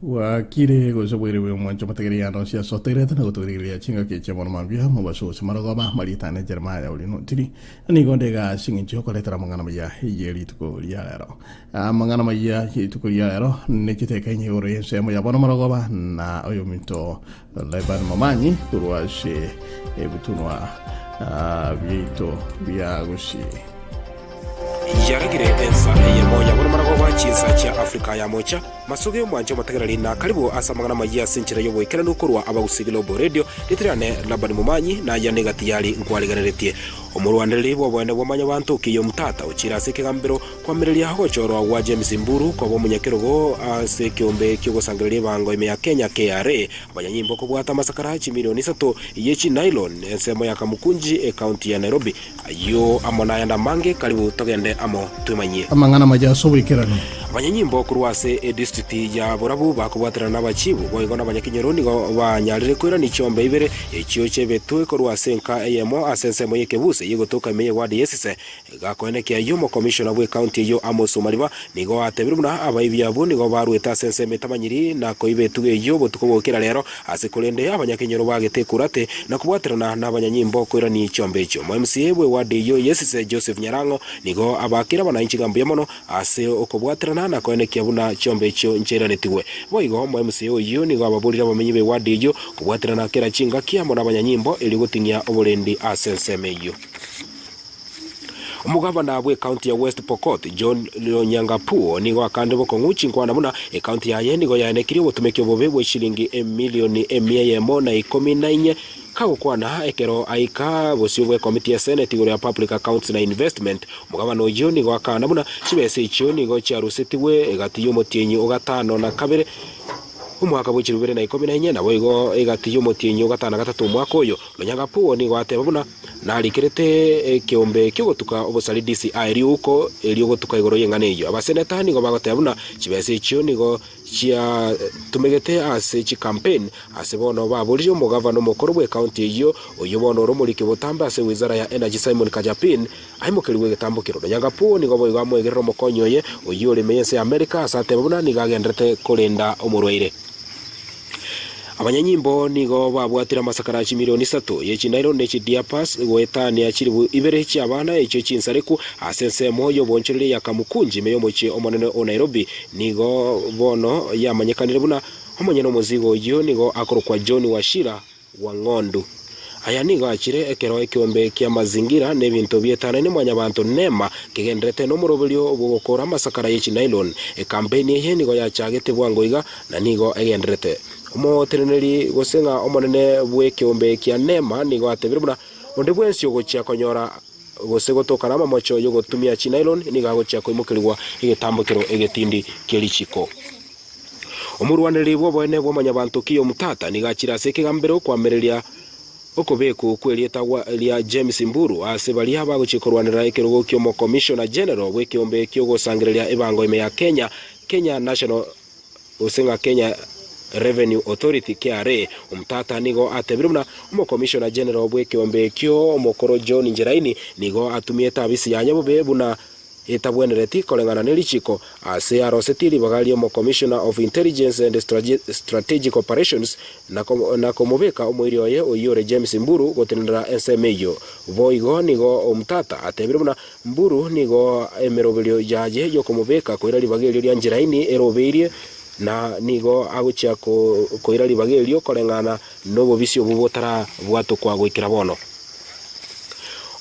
Bwakire gose bwaire buya omwancho omotegereri yane onsi ase otegerete na gotogereria chingaki echi mono mambia mobaso gose marogoba marieta ane Jeremiah Owino Ntiri na nigo nde iga ase eng'encho yokoretera amang'ana maya ye rituko ria rero. Amang'ana maya ye rituko ria rero nechiteka inye igoro y'ensemo ya bono marogoba na oyominto Laban Momanyi korwa ase ebitunwa biaito bia Gusii. Yaregire ensa eyemo ya bono marogoba chinsa chia Afrika ya Mocha, Masugi omwanche omotegereri na karibu ase amang'ana amayia ase enchera y'oboikeranu korwa Abagusii Global Radio, ritirane Labani Momanyi na ayio negati yari nkwarigereretie. Omorwandereri bw'oboene bwa Mwanyabanto Okiya Omtata ochiire ase ekegambero kwamireria ogochorwa gwa James Mburu koba omonyakerogo ase ekeombe ki'ogosangereria ebango ime ya Kenya KRA abanyanyimbo kobwata amasakara chimilioni isato ye chinylon ensemo ya Kamukunji ekaunti ya Nairobi. Ayio amo nayande amange, karibu togende amo twemanyie. Amang'ana amaya ase oboikeranu. Abanyanyimbo korwa ase edistrikti ya Borabu bakobwaterana nabachibu boigo nabanyakenyoro nigo banyarire koirania chiombe ibere echio chiebetwe korwa ase enka eyemo ase ensemo y'ekebuse y'egotoka ime y'ewadi y'esise. Gakoenekia ayio omokomishona bw'ecounty eyio Amos Omariba nigo atebire buna abaibi abwo nigo barwete ase ensemo etamanyiri na koiba etugo eyio botuko bogokera rero Ase korende abanyakenyoro bagete ekurate na kobwaterana nabanyanyimbo koirania chiombe echio. Mo MCA bwe ward eyio Yesise Joseph Nyarang'o nigo abaakire abanainchi ng'a mbuya mono ase okobwaterana na koenekia buna chiombe echio nchairanetigwe. Boigo mo MCA oyio nigo ababorire abamenyi be ward eyio kobwaterana kera chingaki amo nabanyanyimbo erio goting'ia oborendi ase ensemo eyio. Omogavana bw'ecounty ya West Pokot, John Lonyangapuo nigo akandire bokong'u chinkwana buna ecounty yaye nigo yaenekirie obotumeki obobe bwe chilingi emilioni emia eyemo na ikomi na inye kagokwana ekero aika bosio bw'ekomiti ya Senate igoro ya Public Accounts na Investment. Omogavana oyio nigo akana buna chibesa echio nigo chiarusetigwe egati y'omotienyi o gatano na kabere omwaka bwe chilifu ibere na ikomi na inye naboigo egati y'omotienyi o gatano na gatato omwaka oyo. Lonyangapuo nigo ateba buna Narikerete ekeombe ki'ogotuka obosari DCI riuko eri'ogotuka igoro y'eng'ana eyio. Abaseneta nigo bagoteba buna chibesa echio nigo chiatumegete ase chicampaign ase bono baboririe omogavana omokoro bw'ecounty eyio oyio bono ore omoriki botambe ase wizara ya Energy Simon Kajapin aimokerigwe egetambokero. Lonyangapuo nigo boigo amoegerere omokonyi oye oyio ore ime y'ense ya America ase ateba buna nigo agenderete korenda omorwaire. Abanyanyimbo nigo babwatire amasakara chimilioni isato ye chinairo ne chidiapas goetania chilifu ibere chi'abana echio chinsareku ase ensemo y'oboonchoreria ya Kamukunji ime y'omochie omonene o Nairobi. Nigo bono yamanyekanire buna omonyene omozigo oyio nigo akorokwa John Wachira Wang'ondu. Aya nigo achire ekero ekeombe kia mazingira na ebinto bietanaine mwanyabanto nema kegenderete nomoroberio bw'ogokora amasakara ye chinylon. Ekampeini eye nigo yachagete bwango iga na nigo egenderete. Omoteneneri gose ng'a omonene bw'ekeombe kia nema nigo atebire buna onde bwensi ogochia konyora gose gotoka namamocho yogotumia chinylon nigo agochia koimokerigwa egetambokero egetindi kie richiko. Omorwanereri bw'oboene bwa Mwanyabanto Kiyo Omtata nigo achire ase ekegambero koamereria okobeku kw'erieta ria James Mburu ase baria bagochia korwanerera ekerogo ki'Omokomishona General bw'ekeombe ki'ogosangereria ebango ime ya Kenya, Kenya National gose ng'a Kenya Revenue Authority, KRA. Omtata nigo atebire buna Omokomishona General bw'ekeombe ekio omokoro John Njeraini nigo atumiete abisi yaye bobe buna etabwenereti koreng'ana ne richiko, ase arosetie ribaga ri'Omokomishona of Intelligence and Strategic Operations na komobeka omoiri oye oyio ore James Mburu gotenenera ensemo eyio. Boigo nigo Omtata atebire buna Mburu nigo emeroberio yaye yokomobeka koira ribaga erio ria Njeraini erobeirie na nigo agochia koira ribaga erio koreng'ana nobobisi obwo botarabwatokwa goikera bono.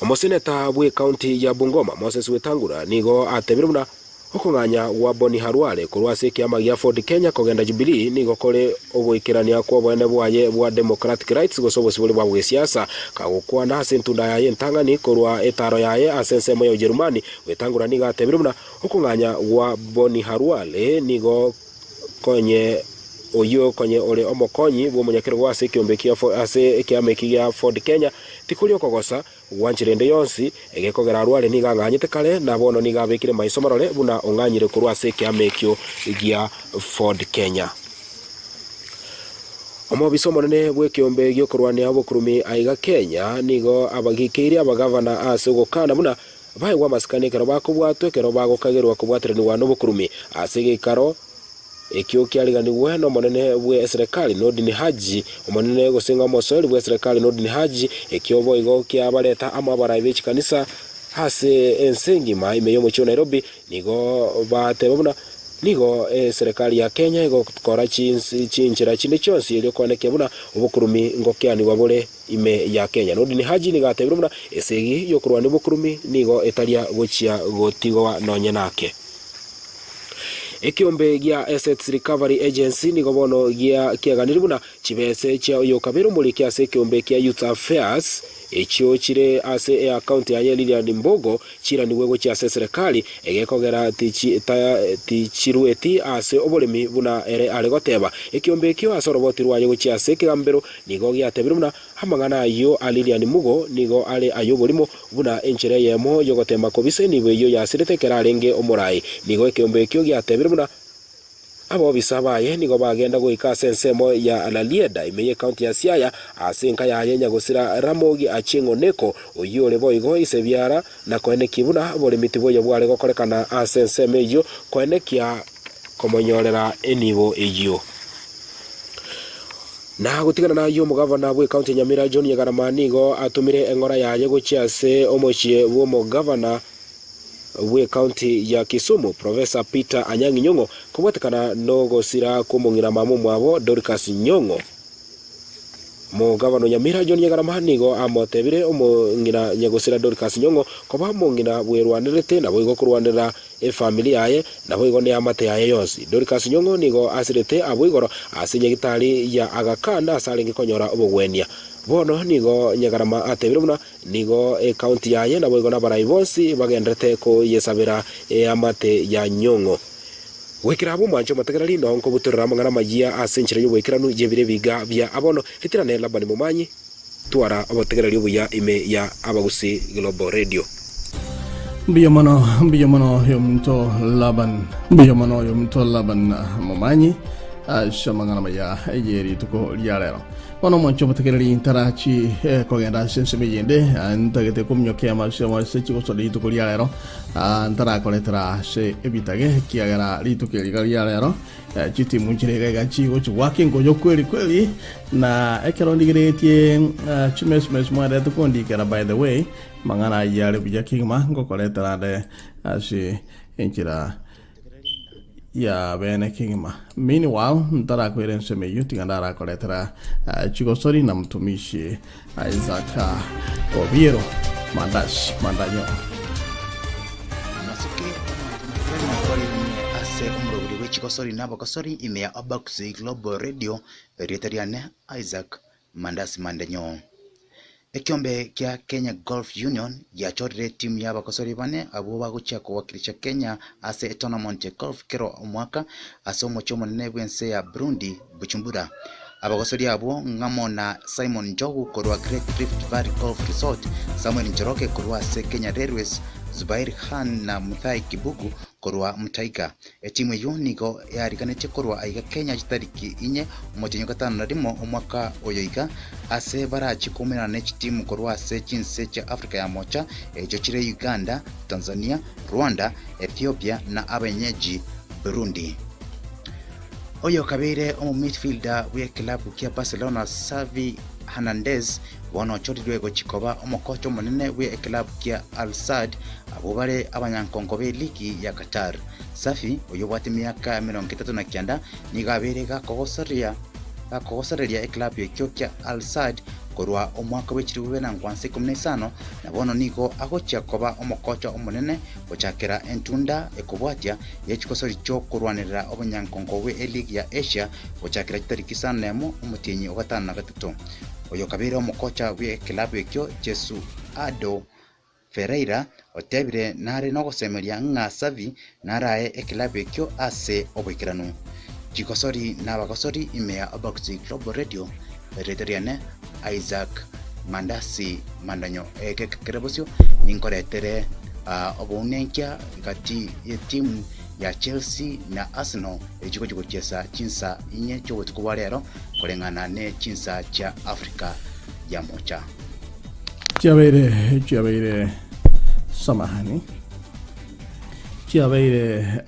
Omoseneta bw'ecounty ya Bungoma, Moses Wetangula, nigo atebire buna okong'anya gwa Boni Khalwale korwa ase ekiama gia Ford Kenya kogenda Jubilee nigo kore ogoikerania kw'oboene bwaye bwa democratic rights gose obosibore bwa bwesiasa. Kagokwana ase entunda yaye entang'ani korwa etaro yaye ase ensemo ya Ujerumani, Wetangula nigo atebire buna okong'anya gwa Boni Khalwale nigo Konye oyio konye ore omokonyi bw'omonyakerogo ase ekeombe kia ase ekiama eki gia Ford Kenya, tikori okogosa gwanchera ende yonsi, egekogera arware nigo ang'anyete kare, na bono nigo abekire maiso marore buna ong'anyire korwa ase ekiama ekio gia Ford Kenya. Omobisa omonene bw'ekeombe gi'okorwania obokurumi aiga Kenya nigo abagikeire abagavana ase ogokana buna Baegwe amasikani ekero bakobwatwa, ekero bagokagerwa kobwateranigwa nobokurumi ase egeikaro. Ekio kiariganigwe nomonene bwe eserekari Nordin Haji, omonene gose ng'a omosoeri bw'eserekari Nordin Haji, ekio boigo kiabareta amo abarai be chikanisa ase ense engima ime y'omochie o Nairobi, nigo bateba buna nigo eserekari ya Kenya egokora chinchera chinde chionsi erio koenekia buna obokurumi ngokeanigwa bore ime ya Kenya. Nordin Haji nigo atebire buna esegi y'okorwania obokurumi nigo etaria gochia gotigwa nonye nake. Ekeombe gia Assets Recovery Agency nigo bono gia kiaganire buna chibese chia oyokabere omoriki ase ekeombe kia Youth Affairs echio chire ase eakaunti yaye Lilian Mbogo chiranigwe gochia ase eserekari egekogera tichirueti ase oboremi buna ere are goteba. Ekeombe ekio ase oroboti rwaye gochia ase ekegambero nigo giatebire buna Amang'ana ayio a Lilian Mugo nigo are ay'oborimo, buna enchera eyemo y'ogoteema kobisa enibo eyio yasirete ekero arenge omoraai. Nigo ekeombe ekio giatebire buna abobisa baye nigo bagenda goika ase ensemo ya Rarieda ime y'ecounty ya Siaya ase enka yaye nyagosira Ramogi Achieng' Oneko, oyio ore boigo ise biara na koenekia buna oboremi tiboiyo bware gokorekana ase ensemo eyio koenekia komonyorera enibo eyio. Na gotigana nayio omogavana bw'ecounty ya Nyamira John Nyagarama nigo atomire eng'ora yaye gochia ase omochie bw'omogavana bw'ecounty ya Kisumu Professor Peter Anyang'i Nyong'o kobwatekana nogosira kw'omong'ina mama omwabo Dorcas Nyong'o. Omogavana o Nyamira John Nyagarama nigo amotebire omong'ina nyagosira Dorcas Nyong'o koba omong'ina bwerwanerete naboigo korwanerera efamiri yaye, naboigo neamate yaye yonsi. Dorcas Nyong'o nigo asirete abwo igoro ase nyagitari ya Aga Khan ase arenge konyora obogwenia. Bono nigo Nyagarama atebire buna nigo ecounty yaye naboigo nabarai bonsi bagenderete koyesabera eamate ya Nyong'o. Goikera abwo mwanche omotegereri noo nkobutorera amang'ana amayia ase enchera y'oboikeranu y'ebiro ebiga bia abono, ritirane Labani momanyi, Twara obotegereri obuya ime ya Abagusii Global Radio. Mbuya mono, mbuya mono oyominto Laban, mbuya mono oyominto Laban Momanyi ase amang'ana maya ye rituko ria rero. Bono omwanche obotegereri ntarachi eh, kogenda ase ensemo eyende ah, ntagete kominyokia amase ase chigosori rituko ria rero ah, ntarakoretera ase ebitage ekiagera rituko eri iga ria rero Chitimu nchire iga iga chigochia goaka engoyo kweri kweri, na ekero ndigeretie chimesmes mwarete kondikera by the way, amang'ana ayio are buya kegima ngokoretera ande ase enchera ya bene kegima. Meanwhile, ntarakoira ensemo eyio tiga ndarakoretera chigosori na mtumishi Isaac Obiero Mandash Mandanyo. Amasuke omonto Makerere nakorirwe ase omoroberi bwe chigosori na abagosori ime ya Obax Global Radio, erieta riane Isaac Mandasi Mandanyo. Ekiombe kia Kenya Golf Union giachorire etimu ya abagosori bane abwo bagochia kowakilisha Kenya ase etournament ya golf kera omwaka ase omochie omonene bw'ense ya Burundi, Bujumbura. Abagosori abwo ng'amo na Simon Njogu korwa Great Rift Valley Golf Resort, Samuel Njoroge korwa ase Kenya Railways, Zubair Khan na Muthai Kibugu korwa Mutaiga. Etimu eyio nigo yariganetie korwa aiga Kenya chitariki inye omotienyi o gatano na rimo omwaka oyo iga, ase barachie koumerana ne chitimu korwa ase chinse chia Africa ya Mocha echio chire Uganda, Tanzania, Rwanda, Ethiopia na abenyeji Burundi. Oyokabeire omomidfielder bw'eklabu kia Barcelona Xavi Hernandez bono ochorirwe gochia koba omokocha omonene bw'eklabu kia Al Sadd abwo bare abanyankongo b'eligi ya Qatar. Xavi oyio obwate emiaka emerongo etato na kianda nigo abeire gakogosoria gakogosoreria eklabu ekio kia Al Sadd korwa omwaka bwe chilifu bibere na nkwansa ikomi na isano na bono nigo agochia koba omokocha omonene gochakera entunda ekobwatia ye chigosori chi'okorwanerera obonyankongo bwe eligi ya Asia gochakera chitariki isano nemo omotienyi o gatano na gatato. Oyokabeire omokocha bw'ekelabu ekio Jesualdo Ferreira otebire nare nogosemeria ng'a Xavi narae ekelabu ekio ase oboikeranu. Chigosori nabagosori ime ya Obagusi Global Radio, erieta riane Isaac Mandasi Mandanyo. Eke kere bosio ninkoretere obounenkia gati y'etimu ya Chelsea na Arsenal echio chigochia gochiesa chinsa inye chi'obotuko bwa rero koreng'ana ne chinsa chia Africa ya Mocha. Chiabeire chiabeire samahani. Chiabeire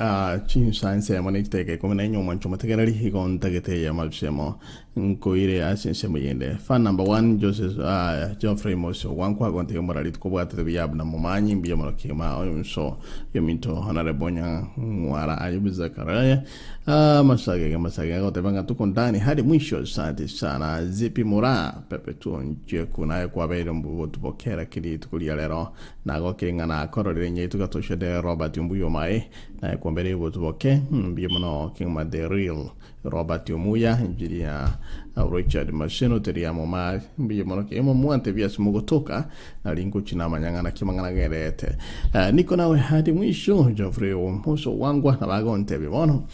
chinsa ensemo ne chidakika ikomi na inye omwancho omotegereri, igo ntagete eyemo ensemo nkoire ase ensemo yende. Fan number one Joseph Geoffrey Mose ogwankwa agontebia omorari tikobwatete buya buna momanyi mbuya mono kegima oyonso yominto Honorable Nyang'wara Ayub Zachariah Amasage amasage agoteba ng'a tuko ndani hadi mwisho asante sana Zipi Moraa Perpetuo Njeku naye kwabeire obotubo kera kiri rituko ria rero Nagokire ng'a nakororire nyaito gatochete Robert Ombuya Omae, naye kwambereire obotuboke, mbuya mono kegima the real Robert Omuya, Engineer Richard Maseno Teriamo Omar, mbuya mono kegima mwantebia ase mogotoka, nari ngochia namanya ng'a naki amang'ana agendererete. Niko nawe hadi mwisho, Geoffrey Omoso Wangwa nabo agontebia bono.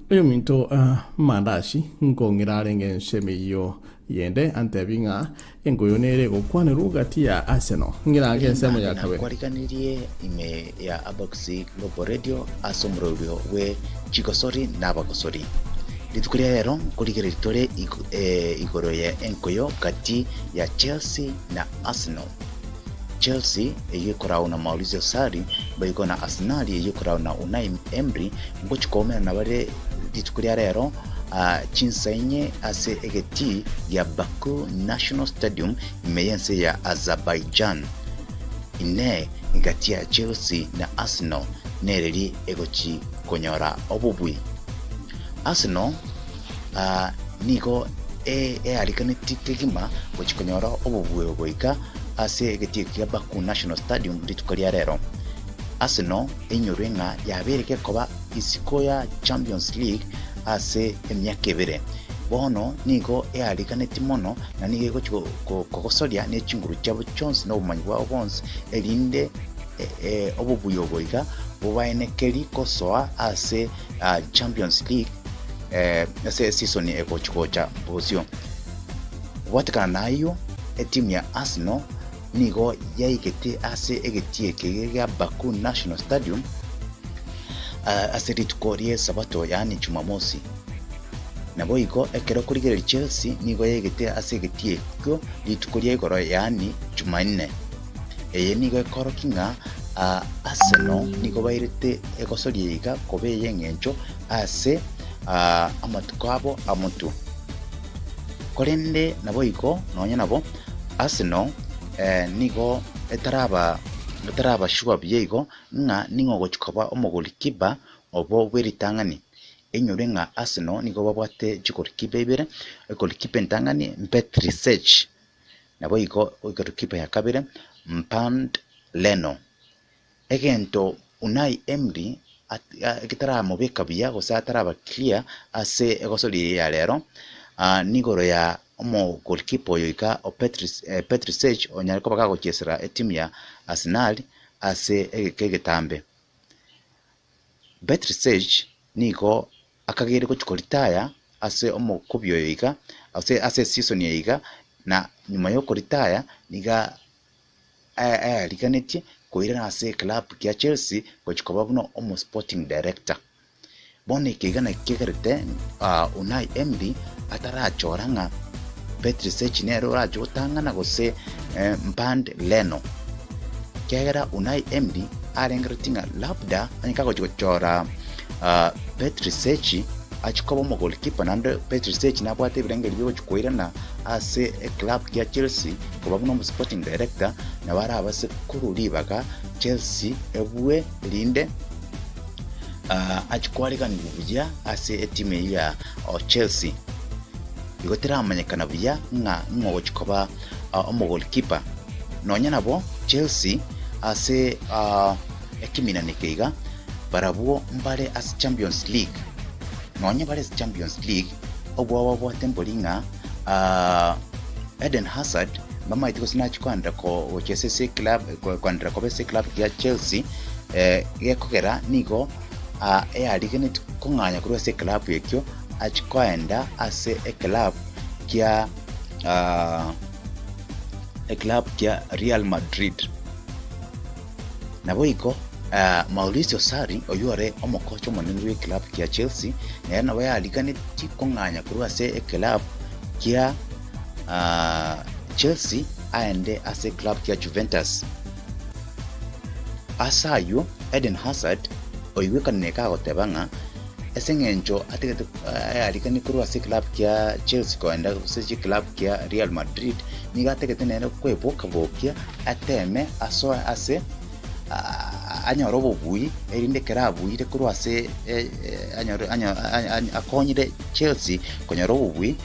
Oyominto Mandasi nkong'ira arenge ensemo eyio Yende antebi ng'a engoyo nere egokwanerwa gati ya Arsenal ng'erange ensemo ya Ring'ana kabere. nakwariganirie ime ya Abox Global Radio ase omoroberio bwe chigosori na abagosori. Rituko ria rero nkorigereria tore igoro ye enkoyo gati ya Chelsea na Arsenal. Chelsea eyio ekoragwa na Maurizio Sarri boigo na Arsenal eyio ekoragwa na Unai Emery ngochia koumerana bare rituko ria rero chinsa inye ase egetii gia Baku National Stadium ime y'ense ya Azerbaijan. Inee egati ya Chelsea na Arsenal nereri egochi konyora obobui? Arsenal nigo eariganetie kegima gochia konyora obobui obo goika ase egetii kia Baku National Stadium rituko ria rero. Arsenal einyorwe ng'a yabeire gekoba isiko ya Champions League ase emiaka ebere. Bono nigo eariganetie mono na nigo egochia kogosoria ne chinguru chiabo chionsi na obomanyi bwabo bwonsi, erinde obobuya obo iga bobaenekeri kosoa ase Champions League ase esisoni egochi gocha bosio. Kobwatekana nayio, etimu ya Arsenal nigo yaigete ase egetii eke gia Baku National Stadium ase rituko ri'Esabato, yaani Jumamosi. Naboigo ekero okorigereria Chelsea nigo yaigete ase egetii ekio rituko ria igoro, yaani Jumanne. Eye nigo ekorokia ng'a Arsenal nigo bairete egosoria iga koba ey'eng'encho ase amatuko abo amotwe. Korende naboigo nonya nabo Arsenal nigo etaraba etaraba sure buya igo ng'a ning'o ogochia koba omogolikipa obo bw'eritang'ani. Enyore ng'a Arsenal nigo babwate chigolikipa ibere, egolikipa entang'ani Petr Cech, naboigo egolikipa ya kabere Bernd Leno. Egento Unai Emery getaramobeka buya gose ataraba clear ase egosori eye ya rero, nigoro ya omogoalkeeper oyo iga o Petr Cech onyare koba kagochiesera etimu ya Arsenal ase egeka egetambe. Petr Cech nigo akageire gochia koritaya ase omokobia oyo iga, ase ase eseason eye iga, na nyuma ya okoritaya niga ayariganetie koirana ase eclub kia Chelsea gochia koba buna omo sporting director. Bono eke iga nakio kegerete Unai Emery atarachora ng'a Petr Cech nere orache gotang'ana gose Bernd Leno. Ekiagera Unai Emery arengereretie ng'a labda onye kagochia gochora Petr Cech achie koba omogoalkeeper naende Petr Cech nabwate ebirengererio biogochia koirana ase eclub kia Chelsea koba buna omosporting director, nabo arabase korwa ribaga Chelsea ebue erinde achie koareganigwa buya ase etimu eyio ya Chelsea. Igo teramanyekana buya ng'a ng'o ogochia koba omogoalkeeper. Nonya nabo Chelsea ase ekeminani eke iga, barabwo mbare ase Champions League. Nonya bare ase Champions League, obwoba babwate mbori ng'a Eden Hazard mbamaete gose nachie koenderera gochia ase eclub koenderera koba ase eclub ya Chelsea gekogera nigo earigenetie kong'anya korwa ase eclub ekio achie koenda ase eclub kia eclub kia Real Madrid. Naboigo Maurizio Sarri oyio ore omokocha omonene bw'eclub kia Chelsea nere nabo yariganetie kong'anya korwa ase eclub kia Chelsea aende ase eclub kia Juventus. Ase ayio. Eden Hazard oigwekanire kagoteba ng'a ase eng'encho atigete ayarikanie korwa ase eklabu kia Chelsea kogenda ase chiklabu kia Real Madrid, nigo atagete nere kweboka-bokia ateme asoe ase anyore obobui erinde ekero abuire korwa ase anyore akonyire Chelsea konyora obobui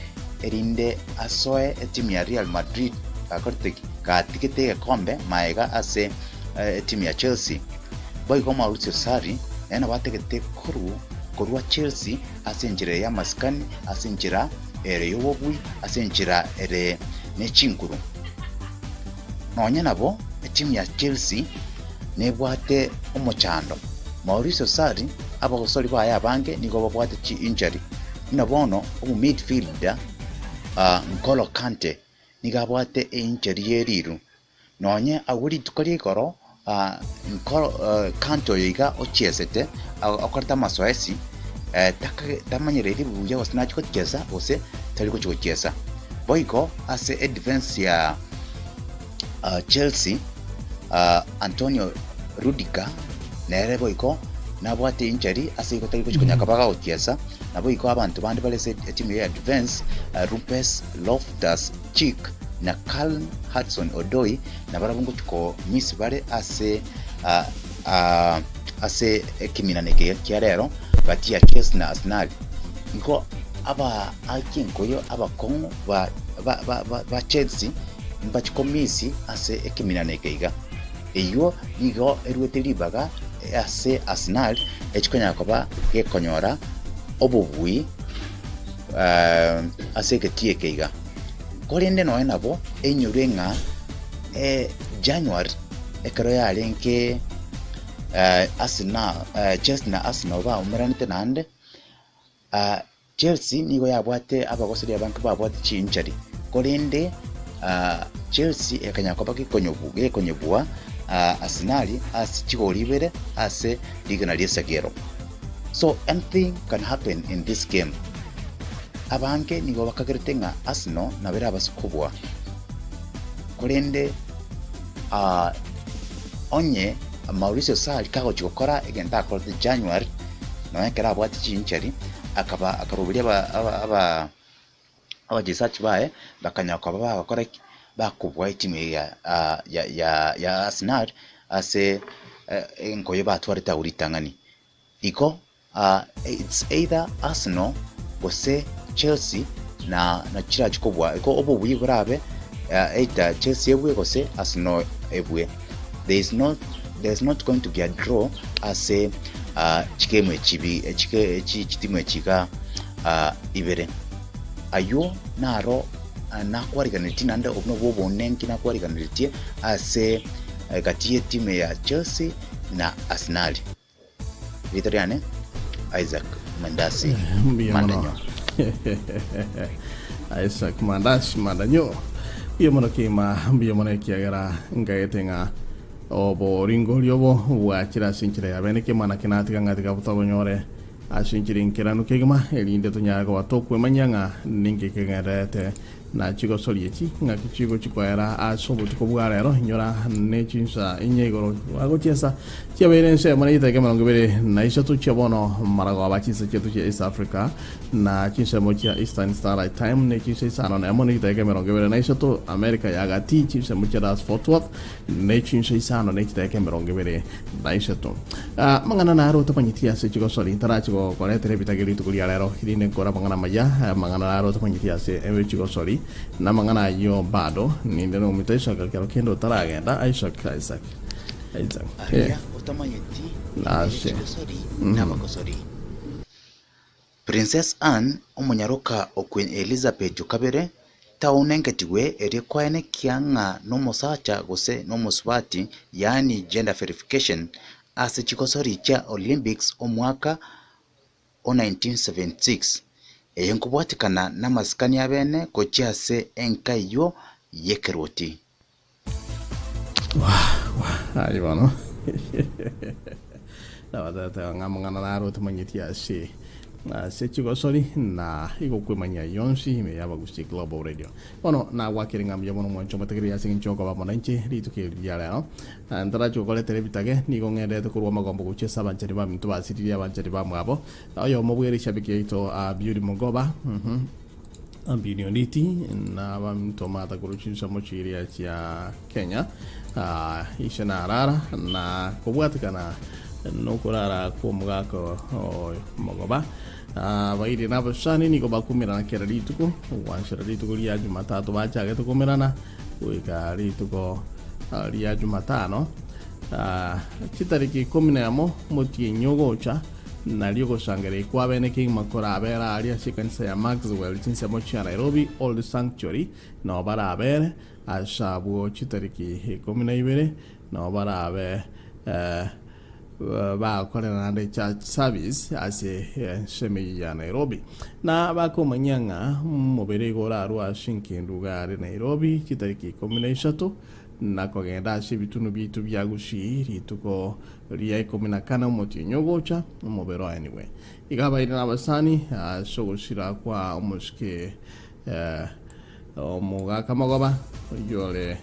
erinde asoe etimu ya Real Madrid gakorete ki? Gatigete egekombe magega ase etimu ya Chelsea. Boigo Maurizio Sarri nere nabo atagete korwa Chelsea ase enchera y'amasikani, ase enchera ere y'obobui, ase enchera ere ne chinguru. Nonya nabo etimu ya Chelsea nebwate omochando. Maurizio Sarri abagosori baye abange nigo babwate chi-injury, buna bono omo-midfielder N'Golo Kante nigo abwate e-injury ye riru. Nonye agwo rituko ria igoro Kante oyo iga ochiesete okorete amasoesi tamanyereiri buya gose nachie gochiesa gose tari gochia gochiesa. Boigo ase edefense ya Chelsea Antonio Rudiger nere boigo nabwate injury ase igo tari gochia konya koba agochiesa. Naboigo abanto bande bare ase etimu ya defense Rupes Loftus Cheek na Callum Hudson-Odoi nabarabwo ngochia ko-miss bare ase ase ekeminano eke kia rero gati ya Chelsea na Arsenal. Igo abaaki enkoyo abakong'u ba ba ba ba Chelsea mbachie ko-miss ase ekeminano eke iga. Eyio nigo eruete ribaga ase Arsenal echie konyara koba gekonyora obobui ase egetii eke iga. Korende nonya nabo einyorwe ng'a January ekero yarenge Arsenal, Chelsea na Arsenal baumeranete naende, Chelsea nigo yabwate abagosori abange babwate chi-injury, korende Chelsea ekanyara koba gekonyebua Arsenal ase chigori ibere ase rigena ri'esagero. So anything can happen in this game. Abange nigo bakagerete ng'a Arsenal nabo erabase kobua, korende onye Mauricio Sarri kagochia gokora egento akorete January, nonya ekero abwate chi-injury, akaba akaroberia aba aba aba abachesachi baye bakanyara koba bagokora ki? Bakobua etimu eye ya ya ya ya Arsenal ase enkoyo batwarete agwo ritang'ani. Igo it's either Arsenal gose Chelsea na nachirachie kobua. Igo obobui borabe either Chelsea ebue gose Arsenal ebue. There is no there is not going to be a draw ase chigame echi bi chige chitimu echi iga ibere. Aywo naro nakwariganeretie naende obwo nobwo obonenki nakwariganeretie ase gati y'etimu ya Chelsea na Arsenal. Erieta riane Isaac Mandasi Mbuya mono. Mandanyo. Isaac Mandasi Mandanyo. Mbuya mono kima, mbuya mono ekiagera nkaete ng'a oboringori obo bwachire ase enchera ya bene kemana naki natiga ng'a tiga tobonyore ase enchera enkeranu kegima erinde tonyare koba tokwemanyia ng'a ninki kegendererete Na chigosori echi ng'aki chigochia koera ase obotuko bwa rero, inyora ne chinsa inye igoro bagochiesa chiabeire ensemo ne chidakika 23 chia bono maragoba chinsa chiato chia East Africa na chinsemo chia Eastern Starlight Time ne chinsa isano nemo ne chidakika 23 America ya gati chinsemo chia Dallas Fort Worth ne chinsa isano ne chidakika 23. Amang'ana naro otamanyeti ase chigosori, ntarache gokoretera ebitage rituko ria rero, erinde nkore amang'ana amaya, amang'ana naro otamanyeti ase chigosori, na amang'ana ayio bado, ninde nomominto Isaka ekero kende otaragenda, Isaka, Isaka, Isaka, eh, Aria otamanyeti ime ye nase. chigosori nabagosori. Princess Anne, omonyaroka o Queen Elizabeth o kabere, taunengetigwe erio koenekia ng'a nomosacha gose nomosubati, yaani gender verification, ase chigosori chia Olympics omwaka o 1976. Eye nkobwatekana namasikani abene gochia ase enka eyio y'ekeroti. Aye bono nabatete ng'a amang'ana naro otamanyeti ase. Ase chigosori na igokwemanyia yonsi ime y'Abagusii Global Radio. Bono nagwakire ng'a mbuya mono mwanche omotegereri ase eng'encho y'okoba amo nainche rituko eri ria rero. Ntarachi gokoretera ebitage, nigo ng'enderete korwa amagombo gochia ase abanchani baminto basiririe abanchani bamwabo. Oyomo bw'erishabiki yaito Beauty Mogoba, Beauty Onditi, na abaminto Martha korwa chinsemo chiria chia Kenya, ise narara na kobwatekana nokorara kw'omogaka oyo Mogoba. Abairi na abasani nigo bakumerana kera rituko, gwanchera rituko ria Jumatatu bachagete kumerana goika rituko ria Jumatano chitariki ikomi nemo omotienyi ogocha, nario ogosangereria kw'abene kegima korabere aria ase ekanisa ya Maxwell chinsemo chia Nairobi Old Sanctuary nao barabere ase abwo chitariki ikomi na ibere nao barabe bagokorera naende church service ase ensemo eyio ya Nairobi. Na bakomanyia ng'a omobere igo orarwe ase enkendu iga are Nairobi chitariki ikomi na isato na kogenda ase ebitunu biaito bia Gusii rituko ria ikomi na kane omotienyi ogocha omobere oenigwe. Iga abaire na abasani ase ogosira kwa omosike Omogaka mogoba oyio ore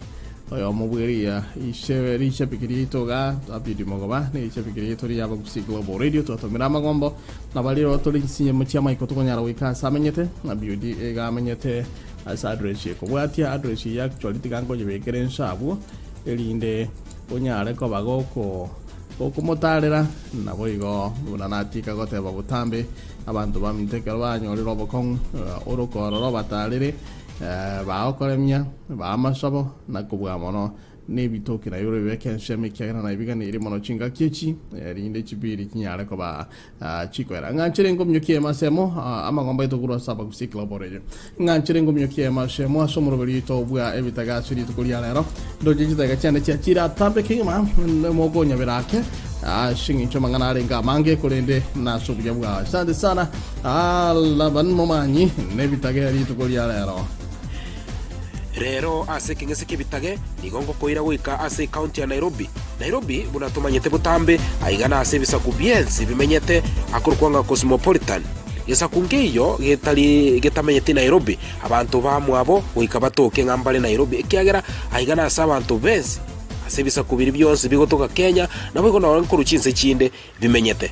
oyomo bw'eriya ise richapiki riaito iga David Mogoba ne richapiki riaito ria Abagusii Global Radio twatomire amagombo na baria rero tore chinyemo chi'amaiko tokonyara goika ase amenyete na BOD iga amenyete ase address ekobwatia address eye actually tiga nkoyebekere inse abwo erinde onyare koba goko gokomotarera naboigo buna natika goteba botambe Abanto baminto ekero banyorire obokong'u, orokooro robatarire, bagokoremia, baa amasabo, na kobua mono nebitoki na ibere bibeke ensemo, ekiagera nabiganeiri mono chingaki echi, erinde chibiri chinyare koba chikoera. Ng'anchere nkominyokie emasemo amagomba aito korwa ase Abagusii Global Radio. Ng'anchere nkominyokie emasemo ase omoroberi oito bwa ebitaga ase rituko ria rero. Ndoche chidageka chiane chiachire atambe kegima, mokonyabera ake ase eng'encho amang'ana arenge amange, korende nase obuya bwao. Asante sana Laban Momanyi nebitage rituko ria rero. Rero ase ekeng'ese ki'ebitage nigo ngokoira goika ase ecounty ya Nairobi. Nairobi buna tomanyete botambe, aiga nase ebisaku biensi bimenyete akorokwa ng'a Cosmopolitan. Gesaku nkeiyo getari getamenyeti Nairobi, abanto bamwabo goika batoke ng'a mbare Nairobi ekiagera aiga nase abanto bensi ase ebisaku biria bionsi bigotoka Kenya naboigo nonye nkorwa chinse chinde bimenyete.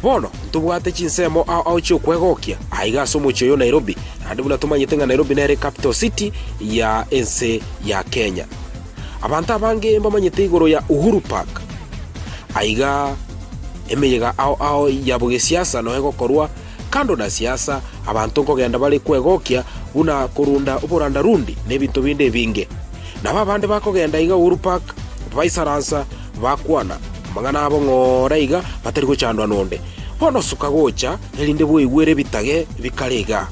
Bono ntobwate chinsemo ao ao chi'okwegokia aiga ase omochie oyo o Nairobi, naende buna tomanyete ng'a Nairobi nere ecapital city ya ense ya Kenya. Abanto abange mbamanyete igoro ya Uhuru Park. Aiga emeyega ao ao ya bogesiasa noe egokorwa, kando na siasa abanto nkogenda bare kwegokia buna korunda oborandarundi na ebinto binde ebinge. Nabo abande bakogenda iga Uhuru Park baisaransa bakwana amang'ana abo ng'ora iga batari gochandwa nonde. Bono suka gocha erinde bweigwere ebitage bikare igaa.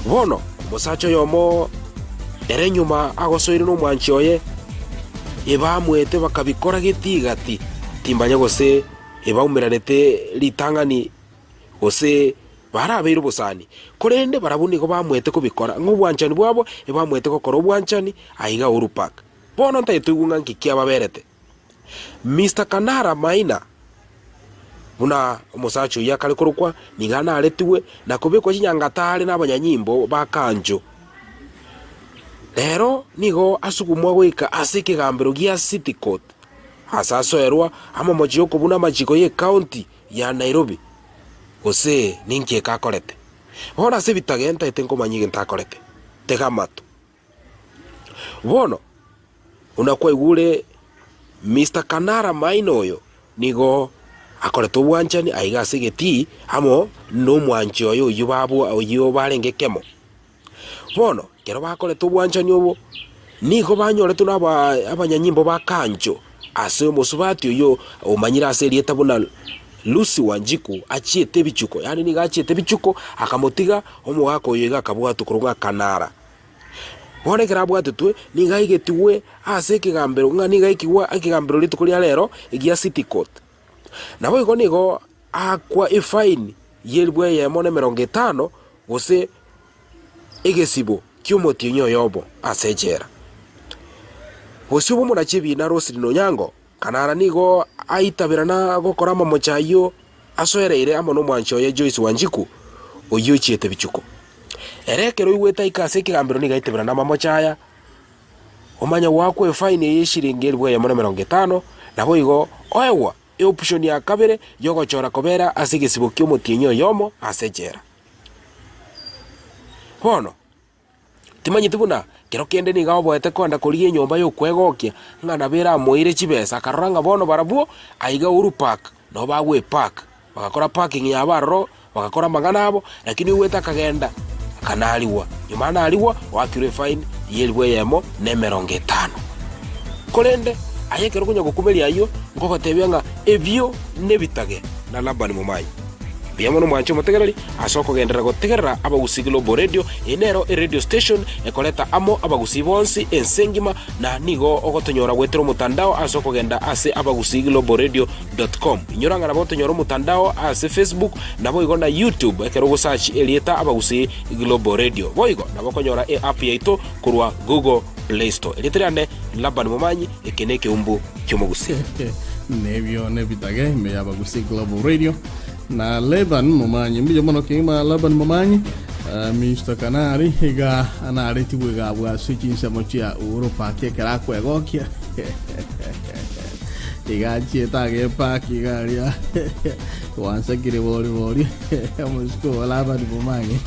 Bono omosacha oyomo ere nyuma agosoire nomwanchi oye, ebamwete bakabikora getigati, timbanya gose ebaumeranete ritang'ani gose barabeire obosani, korende barabwo nigo bamwete kobikora, ng'a obwanchani bwabo ebamwete gokora obwanchani aiga Uhuru Park. Bono ntagete toigwe ng'a nki kiababerete. Mister Kanara Maina, buna omosacha oyio akare korokwa, nigo anaretigwe na kobekwa chinyangatare nabanyanyimbo ba Kanjo. Rero nigo asugumwa goika ase ekegambero gia City Court, ase asoerwa amamocho yokobuna amachiko y'ecounty ya Nairobi, gose ninki eke akorete. Bono ase ebitage ntaete nkomanya egento akorete. Tega amato. Bono, buna kwaigure Mister Kanara Maina oyo nigo akorete obwanchani aiga ase egetii amo nomwanchi oye oyio babwa oyio barenge ekemo. Bono, ekero bakorete obwanchani obo, nigo banyoretwe na aba abanyanyimbo ba Kancho ase omosubati oyio omanyire ase erieta buna Lucy Wanjiku achiete ebichuko, yaani nigo achiete ebichuko akamotiga omogaka oyo iga akabwatwa korwa ng'a Kanara. Bono ekero abwatetwe, nigo aigetigwe ase ekegambero ng'a nigo aikigwe ekegambero rituko ria rero egia City Court. Naboigo nigo aakwa efaini y'elifu eyemo na emerongo etano gose egesibo ki'omotienyi oyomo ase echela. Bosio bw'omonachi ebiina Roselyn Onyango, Kanara nigo aitabera na gokora amamocho ayio. asoereire amo nomwanchi oye Joyce Wanjiku, oyio ochiete bichuko. Ere ekero oigwete aike ase ekegambero nigo aitebera namamocho aya, omanye goakwa efaini eye y'eshiringi elifu eyemo na emerongo etano, naboigo oegwa eoption ya kabere y'ogochora kobera ase egesibo ki'omotienyi oyomo ase echela. Bono, Timanyeti buna kero kende nigo aoboete kogenda korigia enyomba y'okwegokia, ng'a nabo eramoire chibesa, akarora ng'a bono barabwo aiga Uhuru Park nabo bagwepark, bagakora parking yabo aroro, bagakora amang'ana abo, lakini oigwete akagenda akanarigwa, nyuma anarigwa oakirwe efine y'elifu eyemo na emerongo etano. Korende aye ekero okonya gokumeria ayio, nkogotebia ng'a ebio nebitage na Labani momanyi. Mbuya mono mwanche omotegereri ase okogenderera gotegerera Abagusii Global Radio. Eye nero eradio station ekoreta amo abagusii bonsi ense engima na nigo ogotonyora goetera omotandao ase okogenda ase abagusiiglobalradio dot com. Inyora ng'a nabo otonyore omotandao ase Facebook naboigo na YouTube ekero ogosearch erieta Abagusii Global Radio. Boigo nabo okonyora eapp yaito korwa Google Play Store. Erieta riane Laban Momanyi, eke nekeumbu ki'omogusii. Nebio nebitage ime y'Abagusii Global Radio na Laban Momanyi. Mbuya mono kegima Laban Momanyi. Uh, Mr. Kanari iga anaretigwe iga abwo ase chinsemo chia Uhuru Park ekero akwegokia iga achiete agepaki iga aria gwansakire bori bori omosike obo Laban Momanyi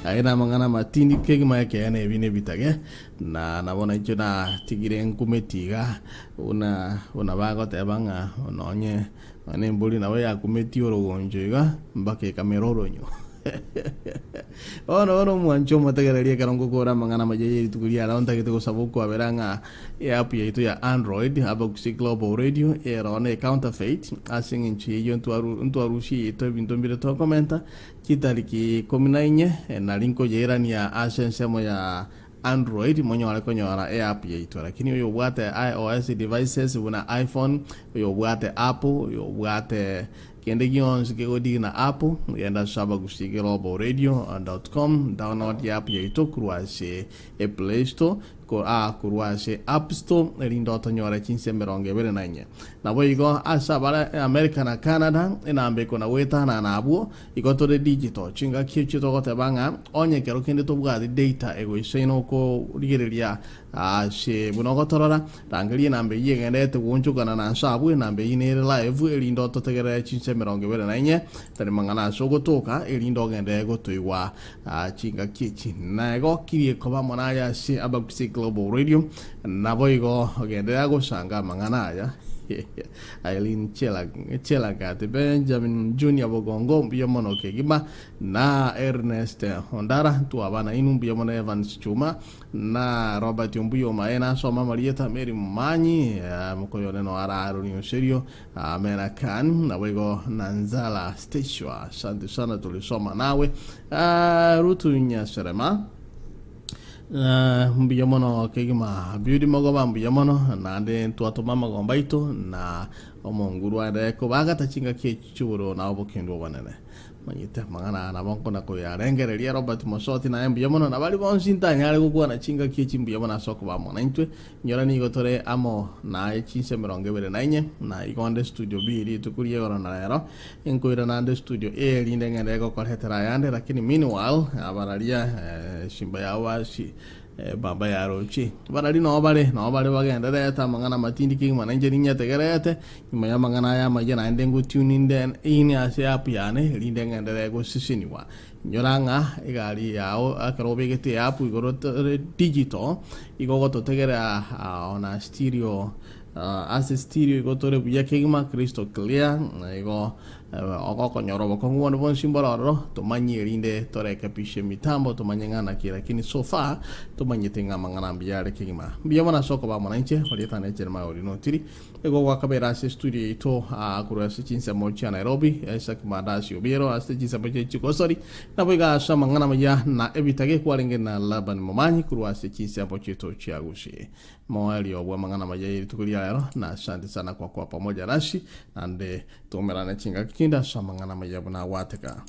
aye namang'ana amatindi kegima ekeene ebi nebitage Na nabo nainche natigire nkumeti iga, buna buna bagoteba ng'a nonye nonye embori nabo yakumetie orogoncho iga, mpaka ekamera oronyo. Bono bono omwanche omotegererie ekero ngokora amang'ana amaya ye rituko ria rero ntagete gosaba okwabera ng'a eapp yaito ya Android, Abagusii Global Radio, ero ne counterfeit, ase eng'encho eyio ntwaru ntwarusie yaito ebinto mbire tokomenta, chitariki ikomi na inye, nari nkoyeirania ase ensemo ya Android monyore konyora eapp yaito. Lakini oyobwate iOS devices buna iPhone, oyobwate Apple, oyobwate kende gionsi kegodeal na Apple, genda ase abagusiiglobalradio dot com, download eapp yaito korwa ase eplay store, ah korwa ase app store erinde otonyore chinsa emerongo ebere na inye. Naboigo ase abare America na Canada, enamba ekona goetanana abwo, Igo tore digital, chingaki echio togoteba ng'a onye ekero kende tobwati data egoisaine okorigereria ase buna ogotorora, rangeria enamba eyio egenderete goonchokana na nse abwo, enamba eyio nere live erinde ototegerere chinsa 24 tari mang'ana ase ogotoka erinde ogenderere gotoigwa chingaki echi. Naegokirie koba amo naye ase Abagusii Global Radio, naboigo genderera gosanga amang'ana aya. Eileen Chelagat, Benjamin Junior Bogongo mbuya mono kegima, na Ernest Ondara ntwaba nainwe mbuya mono Evans Chuma na Robert Ombuya Omae nasoma amarieta Mary Momanyi mokoyone no ara Aaron Oserio Amena Khan naboigo Nanzala Steshwa asante sana tulisoma nawe Rutu Nyaserema Mbuya mono kegima Beauty Mogoba mbuya mono naende ntwatoma amagomba aito na omonguru aenderere kobagata chingaki echi chi'obororo na obokendu obonene. Manyete amang'ana aya nabo nkona koyarengereria Robert Mosoti naye mbuya mono na baria bonsi ntanyare gokwana chingaki echi mbuya mono ase okoba amo naintwe. Inyora nigo tore amo naye chinsa 24 na igo nde studio B rituko ria igoro na rero Nkoirana nde studio A erinde ng'enderere gokoretera ayande lakini meanwhile abararia esimba yabo basi baba yarochie. Barari noo bare noo bare bagendererete amang'ana amatindi kegima nainche ninyetegererete nyuma y'amang'ana aya amayia naende ngo tune inde in ase app yane erinde ng'enderere goseseniwa. Inyora ng'a egari yao ekero obegete eapp igoro ere digital igo ogototegerera ona stereo Ase stereo igo tore buya kegima, crystal clear, na igo ogokonyora obokong'u bonde bonsi mbore ororo, tomanye erinde torekepishe emitambo tomanye ng'a naki lakini so far tomanyete ng'a amang'ana mbuya are kegima. Mbuya mono ase okoba amo nainche, orietana Jeremiah Orino Otiri, igo gwakabera ase estudio yaito korwa ase chinsemo chia Nairobi, Isaac Mandasi Obiero ase chinsemo chia chigosori, naboigo ase amang'ana amaya na ebitage kwarenge na Laban Momanyi korwa ase chinsemo chiaito chia Gusii. Moerio bw'amang'ana amaya ye rituko ria rero, na asante sana kwa kuba pamoja nasi, naende toumerane chingaki chinde ase amang'ana amaya buna agwateka.